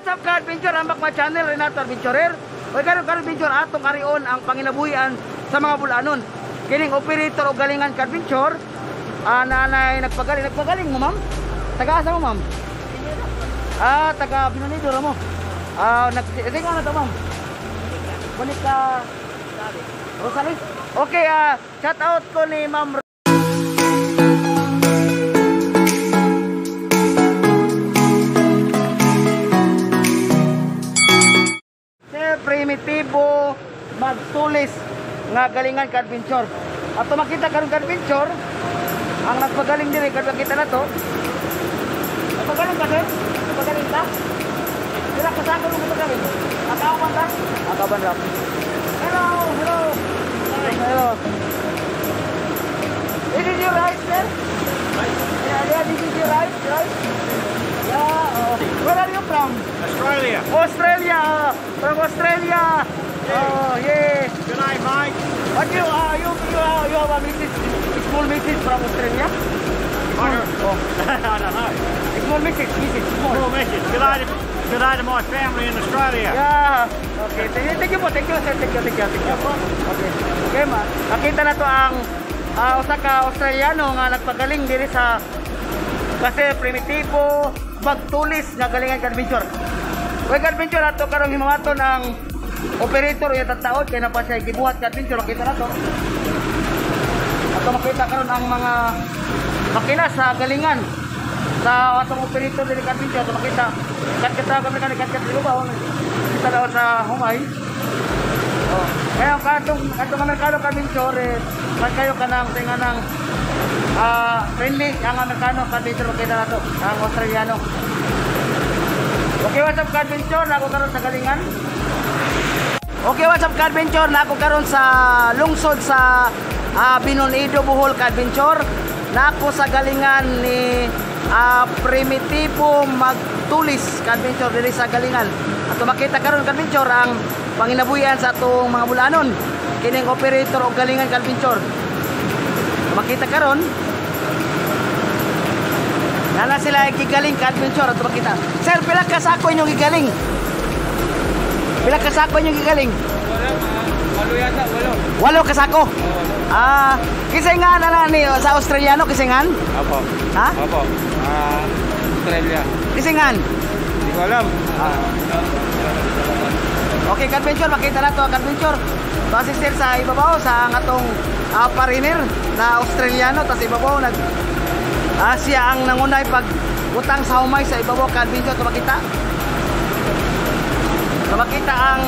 What's up, ka-adventure? Ambak ma channel, Renato Adventurer. Oy, karon ka-adventure, atong arion ang panginabuhian sa mga bulanon. Kining operator og galingan ka-adventure, nanay nagpagaling. Nagpagaling mo, ma'am? Taga asa mo, ma'am? Taga Binonido ra mo. Nag ano to, ma'am? Monica Rosales. Okay, shout out ko ni Ma'am Primitivo Magtulis nga galingan ka-adventure. Ato makita karon ka-adventure ang nagpagaling diri, karon kita na to. Nagpagaling ka, sir? Nagpagaling ka? Dira ka sa akong nagpagaling. Akaw man ta? Akaw man ra. Hello, hello. Hello. This is your rice, sir? Yeah, this is your rice, right? Yeah. Where are you from? Australia. Australia. From Australia. Yeah. Oh, yeah. Good day, mate. What you you have a message, small message from Australia? Oh. I don't know. Small message, small. Small message. Good day to my family in Australia. Yeah. Okay. Thank you po. Thank you, sir. Thank you, thank you, thank you. Okay. Okay, ma. Nakita na to ang usa ka Australiano nga nagpagaling diri sa kasi Primitivo Magtulis nga galingan ka-adventure. Uy, ka-adventure, ato karong himawaton ang operator uya taod kay na pa siya gibuhat ka-adventure. Makita na to. Ato makita karon ang mga makina sa galingan sa atong operator diri ka-adventure. Ato makita kat-kat kami kan kat-kat ba kita daw sa humay. Oh, kaya katong Amerikano ka-adventure eh, kayo kanang tinganang friendly ang Amerikano ka-adventure. Makita na to ang Australiano. Okay, what's up ka-adventure, nako karon sa galingan. Okay, what's up ka-adventure, nako karon sa lungsod sa Binonido, Bohol ka-adventure. Nako sa galingan ni Primitivo Magtulis ka-adventure diri sa galingan. Ato makita karon ka-adventure ang panginabuhian sa atong mga bulanon kining operator og galingan ka-adventure. Makita karon nana sila gigaling ka-adventure. Ato makita. Sir, pila ka sako inyong gigaling? Pila ka sako inyong gigaling? Walo yata, walo. Walo ka sako? Kisay nga na ni sa Australiano, kisay nga? Opo. Ha? Opo. Australia. Kisay nga? Hindi ko alam. Okay, ka-adventure, makita na to ka-adventure. Base sir sa ibabaw sa ang atong pariner na Australiano, tas ibabaw nag siya ang nangunay pag utang sa humay sa ibabaw ka-adventure. To makita. To makita ang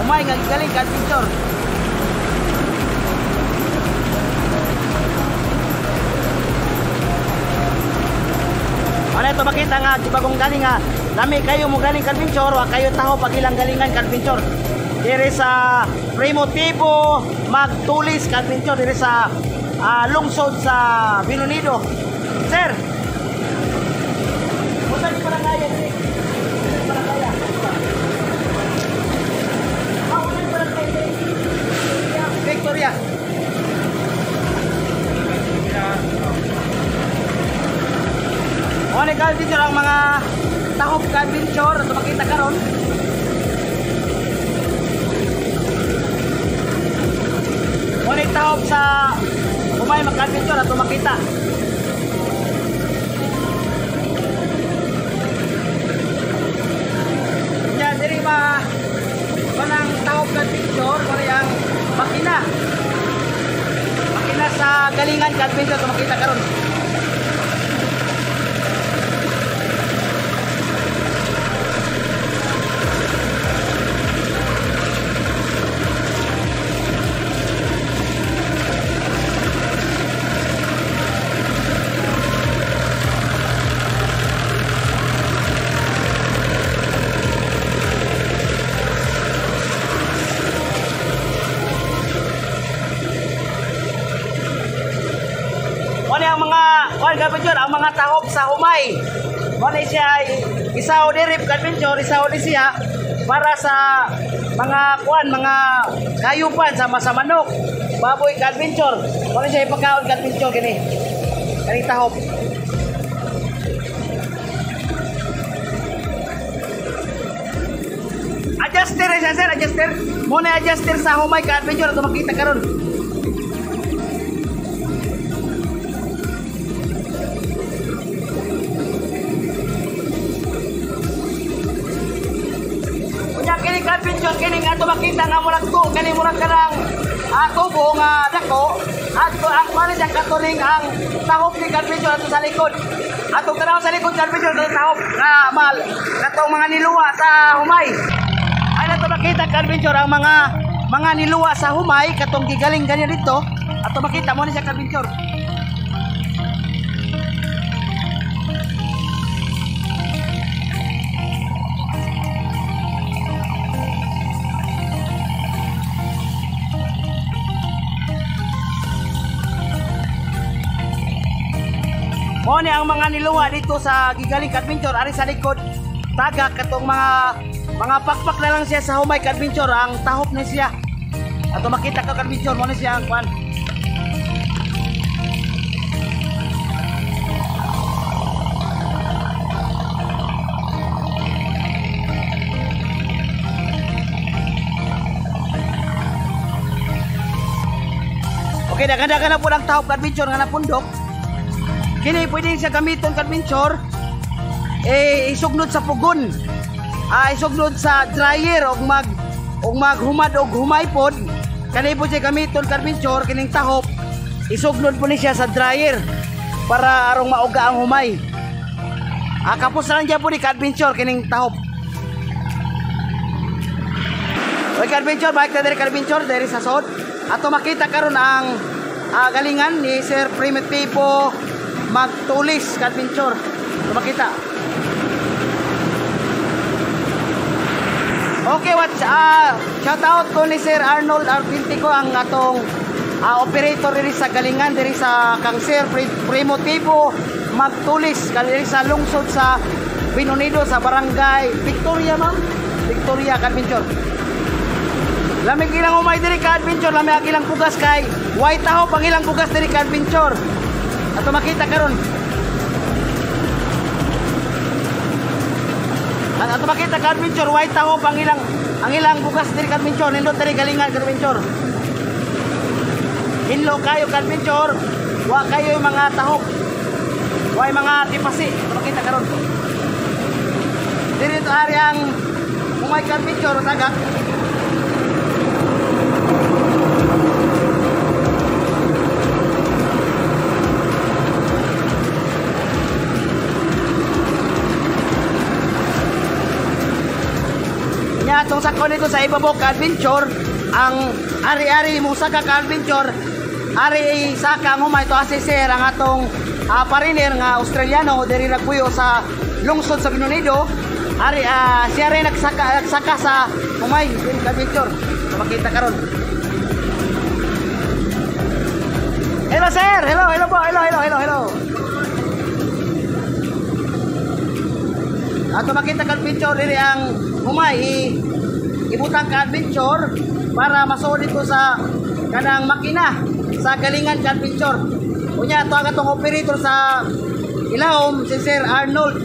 humay nga gigaling ka-adventure. Ano ito makita nga bagong galing nga lami kayo mo galing ka-adventure, wa kayo taho pag ilang galingan ka-adventure. Diri sa Primitivo Magtulis ka-adventure diri sa lungsod sa Binonido. Sir, unsa ni barangay diri? Barangay. Unsa ni barangay diri? Victoria. One ka-adventure ang mga tahop ka-adventure ato makita karon. One tahop sa umay maka-adventure ato makita. Nya diri ba kanang tahop ka-adventure wala ang makina. Makina sa galingan ka-adventure ato makita karon. Ka-adventure, ang mga tahop sa humay. Wala siya isaw dirip ka-adventure, isaw di siya para sa mga kuan, mga kayupan sa manok, baboy ka-adventure. Wala siya ipakaon ka-adventure kini. Kani tahop. Adjuster siya, sir, adjuster. Mo na adjuster sa humay ka-adventure ato makita karon. Unya kini ka-adventure kini nga ato makita nga murag to kani murag kanang tubo nga dako adto ang palit ang katuring ang tahop ni ka-adventure ato sa likod. Atong tanaw sa likod ka-adventure katong tahop nga mal katong mga niluwa sa humay. Ay nato makita ka-adventure ang mga niluwa sa humay katong gigaling ganyan dito. Ato makita mo ni siya ka-adventure. Mo ni ang mga niluwa dito sa gigaling ka-adventure ari sa likod taga katong mga pakpak na lang siya sa humay ka-adventure ang tahop ni siya. Ato makita ka ka-adventure mo ni siya ang kwan. Okay, daghan-daghan na po ang tahop ka-adventure nga napundok. Kini pwede siya gamiton ka-adventure isugnod sa pugon. Isugnod sa dryer og maghumad og humay pod. Kani po siya gamiton ka-adventure kining tahop. Isugnod po ni siya sa dryer para arong mauga ang humay. Kapos lang diya po ni ka-adventure kining tahop. Okay ka-adventure, balik na diri ka-adventure diri sa sod. Ato makita karon ang galingan ni Sir Primitivo Magtulis ka-adventure. Ato makita. Okay, watch, shout out ko ni Sir Arnold Arpintico ang atong operator diri sa galingan diri sa kang Sir Primitivo Magtulis diri sa lungsod sa Binonido sa barangay Victoria, ma'am. Victoria ka-adventure. Lamig ilang umay diri ka-adventure, lamig ang ilang bugas kay white taho pang ilang bugas diri ka-adventure. Ato makita karon. Ato makita ka-adventure white taho pang ilang bugas diri ka-adventure, nindot diri galingan ka-adventure. Hinlo kayo ka-adventure, wa kayo yung mga tahok. Wa yung mga tipasi. Ato makita karon. Diri to ari ang umay ka-adventure tagak. Atong sakon nito sa ibabaw ka-adventure ang ari-ari mo saka ka-adventure ari saka ang humay to asi sir ang atong pariner nga Australiano diri nagpuyo sa lungsod sa Binonido ari siya rin nagsaka sa humay diri ka-adventure. So, makita karon. Hello sir, hello, hello po, hello, hello, hello, hello. Ato makita ka-adventure diri ang humay ibutang ka-adventure para masuod dito sa kanang makina sa galingan ka-adventure. Unya ato ang atong operator sa ilawom si Sir Arnold.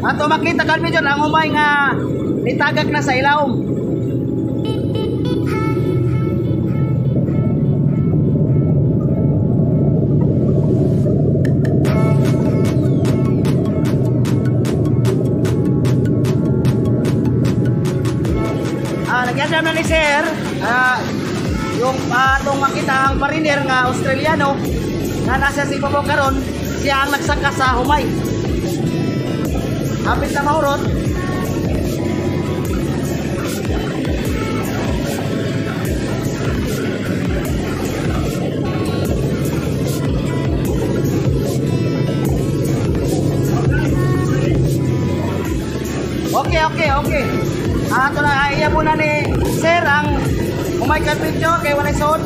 Ato makita ka-adventure ang humay nga nitagak na sa ilawom. Nagyadam na ni sir, yung atong makita ang pariner nga Australiano nga nasa sa ibabaw karon, siya ang nagsaka sa humay. Hapit na mahurot. Okay, okay, okay. Ato na iya muna ni sir ang umay ka-adventure kay walay suod.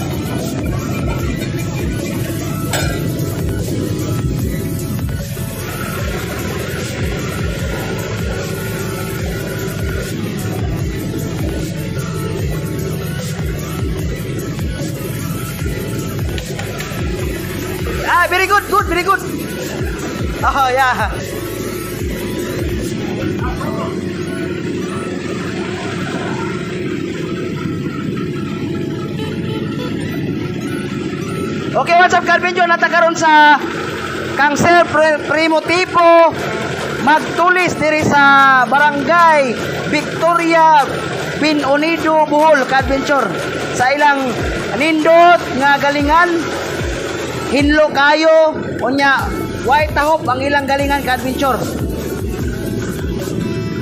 Ah, very good, good, very good. Oh, yeah. Okay, what's up, Calvin John? Nata karon sa kang Sir Primo Tipo Magtulis diri sa Barangay Victoria Binonido, Bohol, Ka-Adventure. Sa ilang nindot nga galingan, hinlo kayo, unya white tahop ang ilang galingan, Ka-Adventure.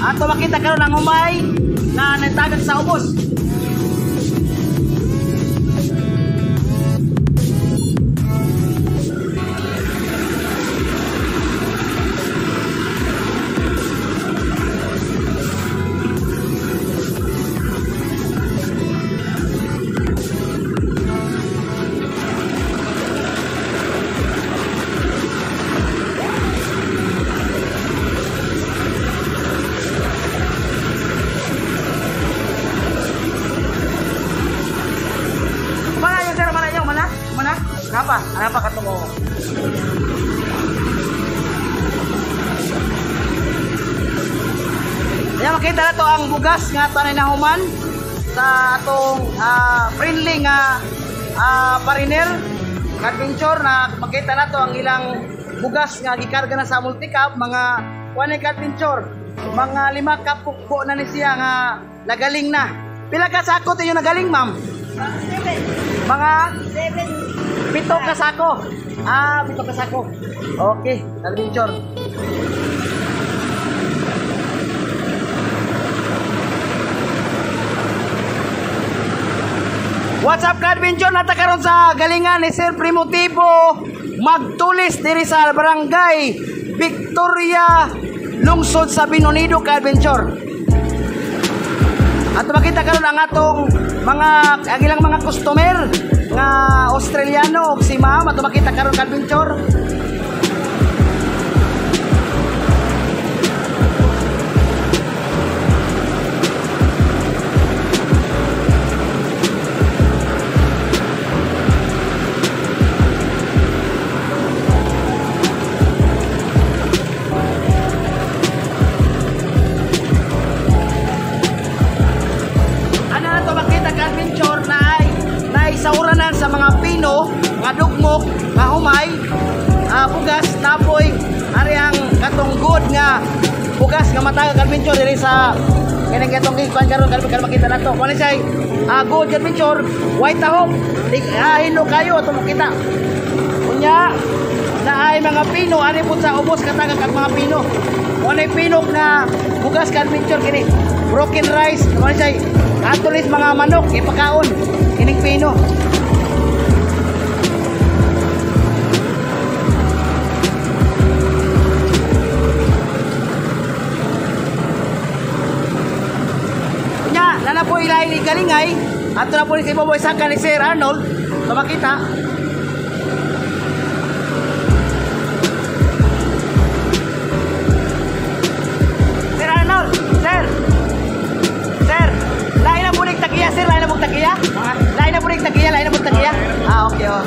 Ato makita karon ang humay na nagtagak sa ubos. Mana yun, sir? Mana yun? Mana? Mana? Kenapa? Kenapa ketemu? Ayan, makita na to ang bugas nga tanay na human sa atong friendly nga pariner adventure na makita na to ang ilang bugas nga gikarga na sa multicab, mga 1 adventure, mga 5 ka pukbo na ni siya nga nagaling na. Pila ka sako tinyo nagaling, ma'am? 7. Mga 7. 7 ka sako. Ah, 7 ka sako. Okay, adventure. What's up, ka-adventure? Nata karon sa galingan ni Sir Primitivo Magtulis diri sa Barangay Victoria, lungsod sa Binonido, ka-adventure. At makita karon ang atong mga ang ilang mga customer nga Australiano og si ma'am, ato makita karon, ka-adventure. Ano na to makita, ka-adventure, na ay naisauranan sa mga pino nga dugmok nga humay, bugas napoy ari ang katong good nga bugas nga matag, ka-adventure, diri sa kining katong gikuan karon, ka-adventure, makita na to kuan siya good, ka-adventure, white tahop, hilo kayo ato makita. Unya na ay mga pino ani pud sa ubos katagak ang mga pino. Kuan ay pino na bugas, ka-adventure, kini broken rice kuan siya ato mga manok ipakaon kining pino. Nya, nana po ilay galingay ato na po ni si Boboy Saka ni Sir Arnold so makita. Sir Arnold, sir. Sir, lain na bulig tagiya, sir, lain na bulig tagiya. Lain na bulig tagiya, lain na bulig tagiya. Ah, okay, oh.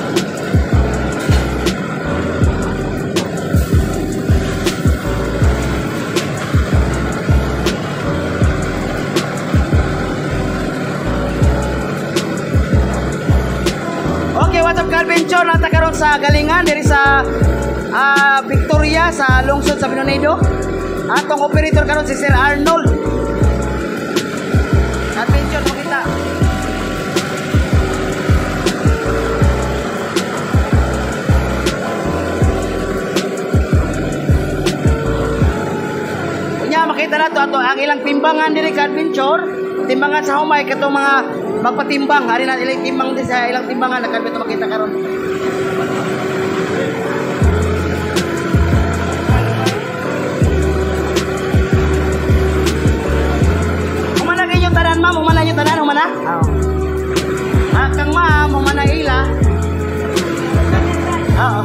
Okay, what's up, ka-adventure? Nata karon sa galingan diri sa Victoria sa lungsod sa Binonido. Atong operator karon si Sir Arnold. Adventure makita. Unya makita nato ato ang ilang timbangan diri, ka-adventure. Timbangan sa humay katong mga magpatimbang, ari na ilang timbang di sa ilang timbangan na ka-adventure makita karon. Humana kayo tanan, ma'am, humana nyo tanan, humana? Ah, kang ma'am, humana ila. Oo.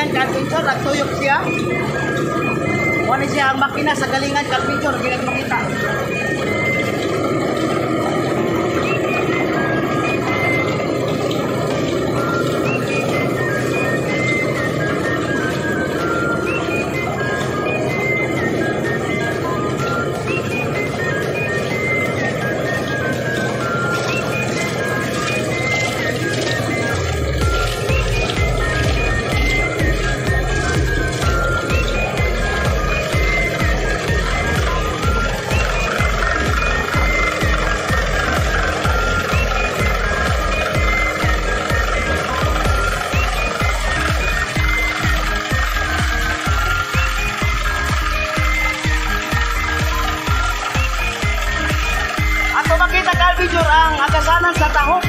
galingan, ka-adventure, nagtuyok siya. Wala siya ang makina sa galingan, ka-adventure, ginagmakita. Ka-adventure ang agasanan sa tahok.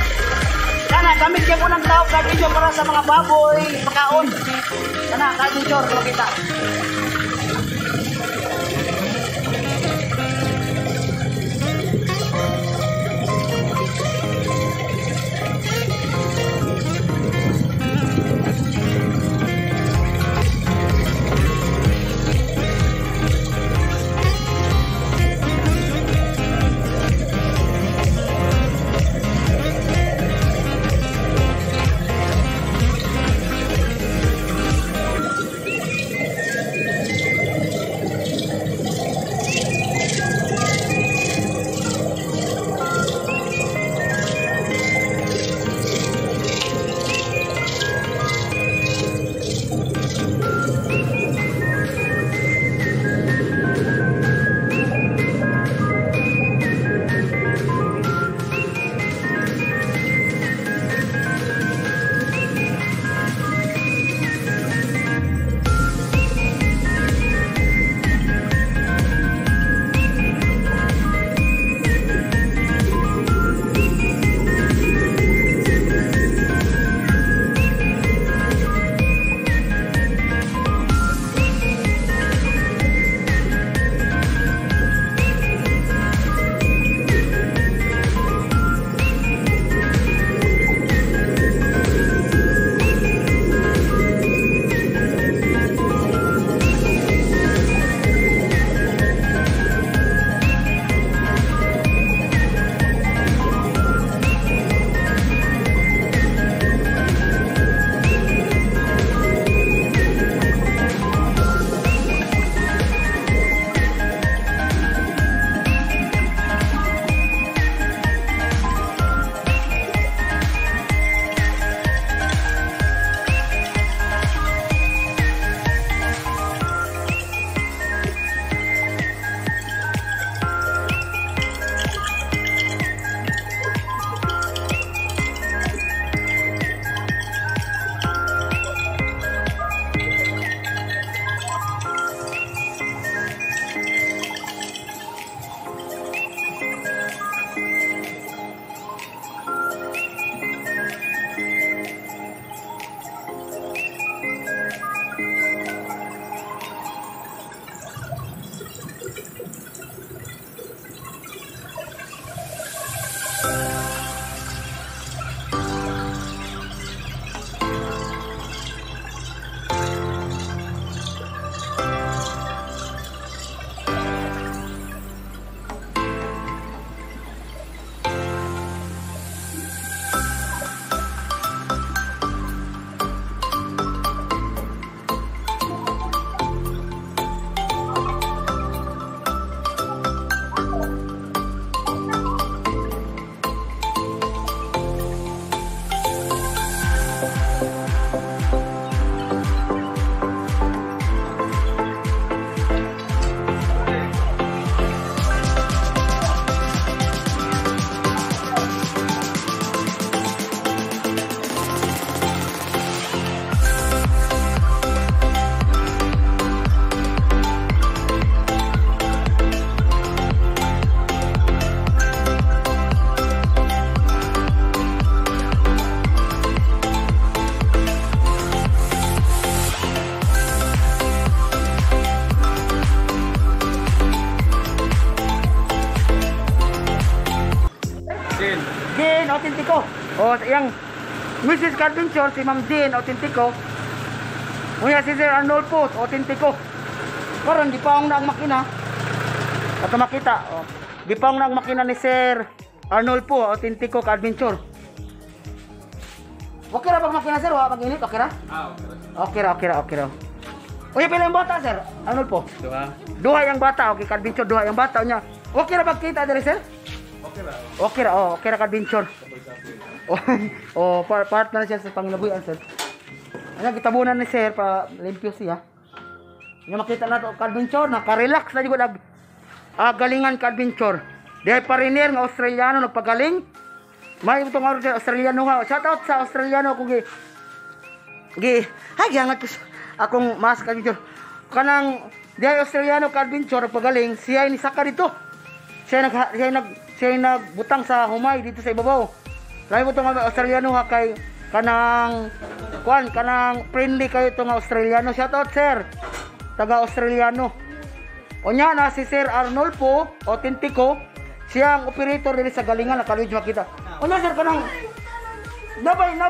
Kana gamit gyud ng tahok, ka-adventure, para sa mga baboy pakaon. Kana, ka-adventure, makita. Jane Autentico. O iyang Mrs. Carventure, si Ma'am Jane Autentico. Unya si Sir Arnolfo, autentiko. Karon gipaong na ang makina. Ato makita, oh. Gipaong na ang makina ni Sir Arnolfo, autentiko ka adventure. Okay ra bang makina, sir? Wa mag-init, okay ra? Ah, okay. Okay ra, okay ra, okay ra. Unya pila yung bata, Sir Arnolfo? Duha. Duha yung bata, okay ka adventure, duha yung bata unya. Okay ra pagkita diri, sir? Okay ra. Okay ra, oh, okay ra ka adventure. Oh, oh, part na siya sa panglabuyan, sir. Ano gitabunan ni sir para limpyo siya. Nya makita na to ka-adventure, naka-relax na jud ag galingan ka-adventure. Dihay pariner nga Australiano nagpagaling. May itong Australiano ha. Shout out sa Australiano kung gi gi hay giangat ko akong mask adventure. Kanang dihay Australiano ka-adventure nagpagaling, siya ni saka dito. Siya nagbutang sa humay dito sa ibabaw. Lahi mo itong Australiano ha kay kanang kuan, kanang friendly kayo itong Australiano. Shout out, sir. Taga Australiano. Unya na si Sir Arnolfo, autentiko, siya ang operator diri sa galingan nakaluid makita. Unya sir, kanang nabay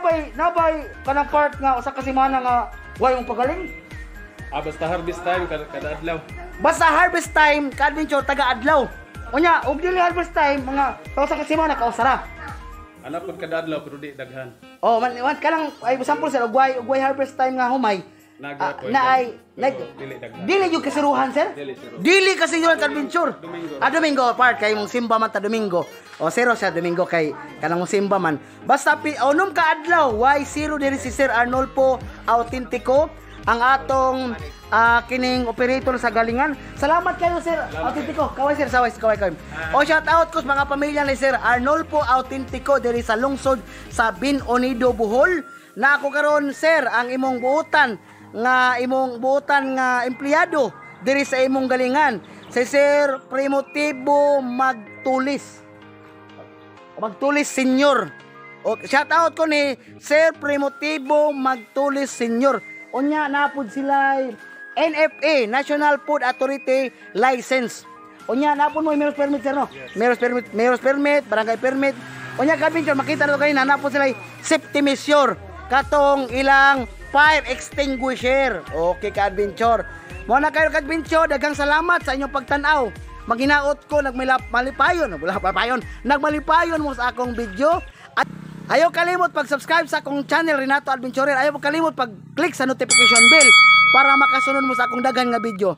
kanang part nga usa ka semana nga way mong pagaling. Ah, basta harvest time kada adlaw. Basta harvest time ka adventure taga adlaw. Unya og dili harvest time mga usa ka semana kausara. Ana pud kada adlaw pero di daghan. Oh, man, man kanang ay sample sir, og way harvest time nga humay. Naga po, na ay pero nag dili daghan. Dili yung kasiruhan, sir? Dili siruhan. Dili kasiruhan ka adventure. Domingo. Ah, Domingo part kay mong simba man ta Domingo. O zero siya Domingo kay kanang mong simba man. Basta unom ka adlaw, why zero diri si Sir Arnolfo Autentico ang atong kining operator sa galingan. Salamat kayo, Sir Autentico. Kaway sir, saway kaway kaway. O shout out ko sa mga pamilya ni Sir Arnolfo Autentico diri sa lungsod sa Bin Unido, Bohol. Na ako karon sir ang imong buutan nga empleyado diri sa imong galingan. Si Sir Primitivo Magtulis. Magtulis Senior. O, shout out ko ni Sir Primitivo Magtulis Senior. Unya napud sila NFA, National Food Authority license. Unya napud mo mayor's permit, sir, no? Yes. Mayor's permit, mayor's permit, barangay permit. Unya ka-adventure makita na to kayo napud sila safety measure katong ilang fire extinguisher. Okay ka-adventure. Mo na kayo ka-adventure, daghang salamat sa inyong pagtan-aw. Maginaot ko nagmalipayon, wala pa payon, nagmalipayon mo sa akong video. At ayaw kalimot pag-subscribe sa akong channel Renato Adventurer. Ayaw kalimot pag-click sa notification bell para makasunod mo sa akong daghan nga video.